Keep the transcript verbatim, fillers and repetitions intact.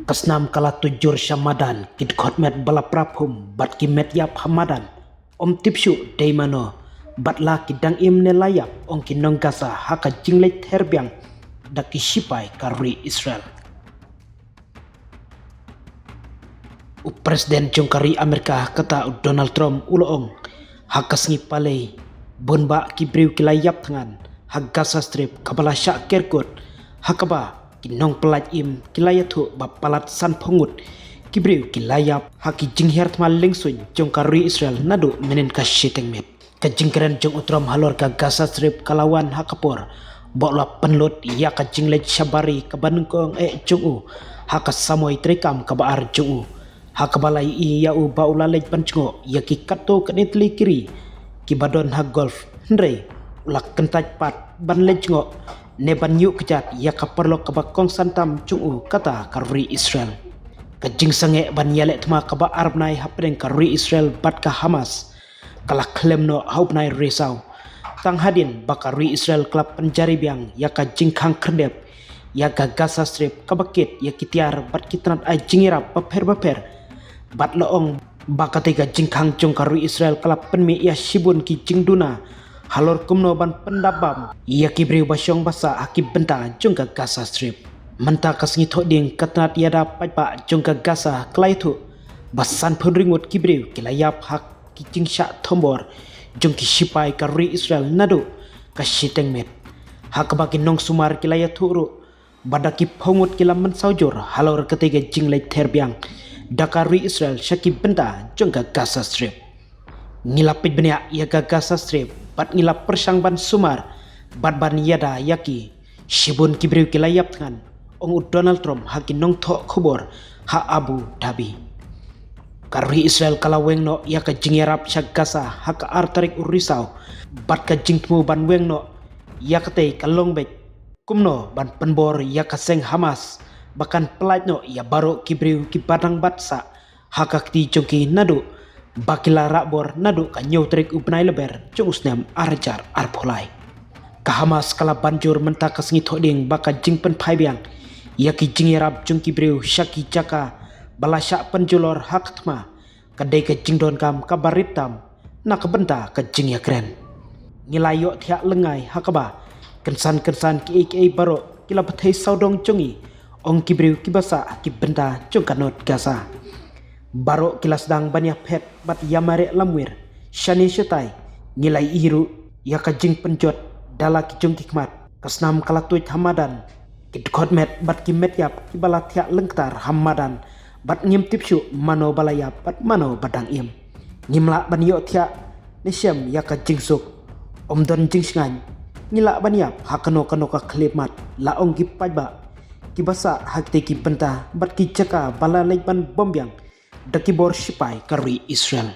Ka snam ka la tuid jur sha madan, ki dkhot met ba la pra phum bad ki met ïap ha madan. Ym tip shuh dei mano bad la ki dang im ne la ïap, ong ki nong Gaza ha ka jingleit ther biang da ki shipai ka ri Israel. U President jong ka ri Amerika kata u Donald Trump u la ong ha ka sngi Palei bun bah ki briew ki la ïap thngan ha Gaza Strip kaba la shah ker kut, ha kaba ki nongpyllait im ki la ïathuh ba palat sanphew ngut ki briew ki la ïap ha ki jinghiar thma lyngsuiñ jong ka ri Israel naduh mynhynnin ka shiteng miet. Ka jingkren jong u Trump halor ka Gaza Strip ka la wan ha ka por ba u la pynlut ïa ka jingleit sha bari kaba nyngkong eh jong u ha ka samoi treikam kaba ar jong u, ha kaba la ïohi ïa u ba u la leit ban jngoh ïa ki katto katne tylli ki ri kiba don ha Gulf, hynrei u la kyntait pat ban leit jngoh ne ban ïuh kjat ïa ka paralok kaba kongsan tam jong u, kata ka ri Israel. Ka jingsangeh ban ïaleh thma kaba ar bnai hapdeng ka ri Israel bad ka Hamas ka la khlem noh ha u bnai Risaw, tang hadien ba ka ri Israel ka la pynjari biang ïa ka jingkhang khyrdep ïa ka Gaza Strip kaba kit ïa ki tiar bad ki tnat ai jingïarap bapher bapher. Bad la ong ba katei ka jingkhang jong ka ri Israel ka la pynmih ïa shibun ki jingduna halor kumno ban pyndap bam ïa ki briew ba shong ba sah ha ki bynta jong ka Gaza Strip. Mynta ka sngi Thohdieng ka tnat ïada paidbah jong ka Gaza ka la ïathuh ba sanphew hynriew ngut ki briew ki la ïap ha ki jingshah thombor jong ki shipai ka ri Israel naduh ka shiteng miet. Ha kaba ki nongsumar ki la ïathuh ruh ba da ki phew ngut ki la mynsaw jur halor katei ka jingleit ther biang da ka ri Israel sha ki bynta jong ka Gaza Strip. Ngi la peit bniah ïa ka Gaza Strip bad ngi la pyrshang ban sumar bad ban ïada ïa ki. Shibun ki briew ki la ïap thngan, ong u Donald Trump ha ki nongthoh khubor ha Abu Dhabi. Ka ri Israel ka la weng noh ïa ka jingïarap sha Gaza ha ka ar tarik u Risaw bad ka jingthmu ban weng noh ïa katei ka long beit kumno ban pynbor ïa ka seng Hamas ba kan pyllait noh ïa baroh ki briew kiba dang bat sah ha ka kti jong ki naduh ba ki la rah bor naduh ka hynñiew tarik u bnai Lber jong u snem ar hajar arphew lai. Ka Hamas ka la ban jur mynta ka sngi Thohdieng ba ka jingpynphai biang ïa ki jingïarap jong ki briew sha ki jaka ba la shah pynjulor ha ka thma ka dei ka jingdonkam kaba rit tam na ka bynta ka jingïakren. Ngi la ïohthiah lyngngai ha kaba kynsan kynsan kiei kiei baroh ki la bthei sawdong jong ngi, ong ki briew kiba sah ha ki bynta jong ka North Gaza. Baroh ki la sdang ban ïaphet bad ïamareh lamwir shane shatai. Ngi la ïohi ruh ïa ka jingpynjot da la ki jong ki khmat. Ka snam ka la tuid ha madan, ki dkhot met bad ki met ïap kiba la thiah lyngktar ha madan bad ngim tip shuh mano ba la ïap bad mano ba dang im. Ngim lah ban ïohthiah ne shem ïa ka jingsuk. Ym don jingshngaiñ, ngi lah ban ïap ha kano kano ka khyllipmat, la ong ki paidbah kiba sah ha kitei ki bynta bad ki jaka ba la leit ban bom biang da ki bor shipai ka ri Israel.